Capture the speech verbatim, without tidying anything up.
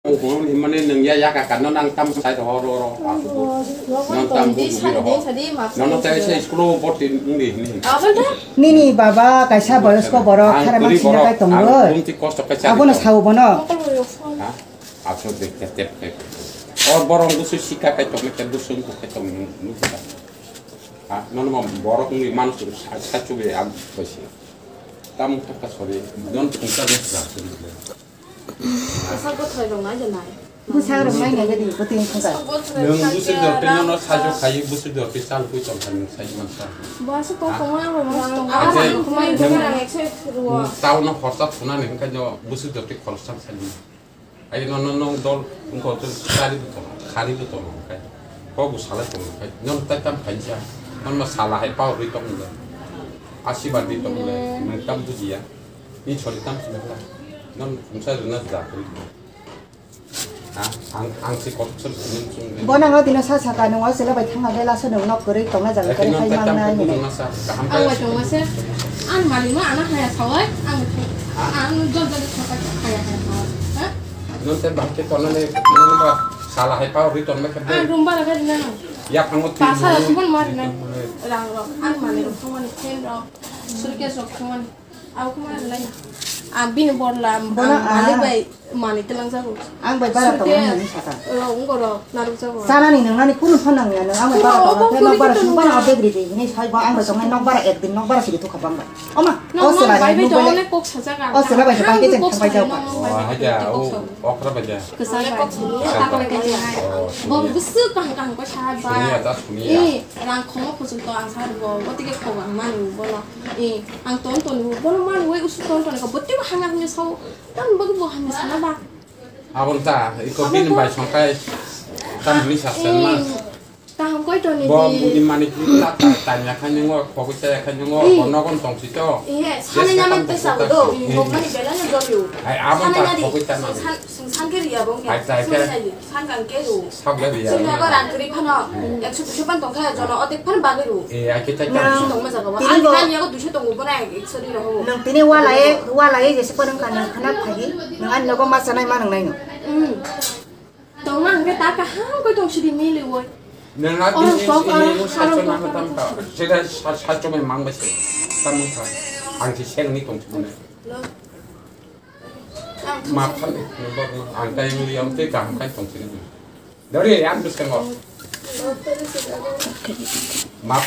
Mane nwng ya yaka ka, nono ang tam sai roho, roho, roho. Nono tam bu bu roho. Nono tai se school o borti wngdi hini. Nini baba kaisa boyosko borok, ang khara guri mansi borok, kai tongoi. Ang gunti kosto kai chari tong. Abono sao bono. Ha? Aso de ke tep ke. O borok busu sika kai tong ke, busu ko kai tong, busu ka. Ha? Nono ma borok ni mansu sa, sa chube ang koisi. Tam ka sori, don tungsa de sa. Bwsa bwthai rok nai de nai. Bwsa rok nai nai de, bwtwi wngkha. Nwng bwswk dor tei nono sajwk khai, bwswk dor tei chalogwi tong kha nwng sai mansa. Bo aswk kok tongma ang rok. Abo ang kumai nwng, nwng town o horsa thunani hwnkhe no bwswk dor tei khoroksa sai mano. Ai nono nwng dol wngkha hwnkhe chari bo tong, khari bo tong hwnkhe. Kok bo salai tong hwnkhe. Nono tai tam khainsa. Nono sala hai power rwi tong le. Asirbad rwi tong le. Nwng tam bujiya. Ni chori tam sini pula. Non kumsa rina jatri. Ha, ang, ang si kok sel sini sung. Bo nang dino sa saka nung o sila bai thang bai laso nung nok kwrwi tongna jaga kwrwi khai mang nai. Ang bai tongma se. Ang mali ma ana haya sawai. Ang, ang jol jol thang haya haya sawai. Ha? Non te bahke tona ne, non ba sala hai pa ri ton me kade. Ang rumba raga dina. Ya phango ti. Pasa rok mon mar na. Rang rok, ang mali rok thang mani ken rok. Suitcase rok thang mani. Ang bini borla, bono ang malik bai mani telang jago. Ang bai bara tongo hinwi saka. Ro, ungko ro, naruk jago. Sanani nwngnani kunu phan nangya, nwng ang bai bara tongo, khe nok bara sini bara odek ridi hinwi sai bo ang bai tongnai nok bara ek din nok bara siri thukha bang bai. Oma, o sela bai bai tongo le kok sajak ang. O sela bai bai ke jeng thang bai jago. O haja, o okra bai ja. Kwchak bai. Bo bwswk kaham kaham ko sa bai. Suniya ta suniya. Rang khomo khusum to ang sa bo, bo tike khok ang manu bono. Eh, ang ton ton bo, bono manu wai usu ton ton ko, bote bo hanga hanga sao, tam bagwi bo hanga sana ba. Abon ta, iko bini bai songkai, tam hini sa sen ma. Kaham koi ton ni. Bo bini mani ki ta ta tanya khan ngo, khogwi ta khan ngo, bo nogon tong si to. Eh, sana nyaman pesa do, bo mani bela nya do yo. Ai, abon ta khogwi ta ma. Sung sangke riya bo nge. Hai, hai, sung hai. Sani, sangkang ke ru. Sangke riya. Sung ya ko rang kri phano. Ekso duiso pan tong kha jono otek phan bagwi ru. Eh, ai ke tai. Duiso tong ma jaga ba. Ani kan ya ko duiso tong bo na ekso ri ro. Nang tini wala e, wala e jese panang kan khana phagi. Nang ani logo ma sanai ma nang nai no. Hmm. Tong ma hangke ta ka ham ko tong sidi mili woi. Nang a. Oro bini kok ini aro mo sa harong chona kok ma tam aro ta. Sida sa, sa choma mang ba se. Tam mo ta. Ang si seng ni tong chona. Lo. Map khan ni, ang tai muli am tei kaham khai tong sini. Dari ang bwskango. Map.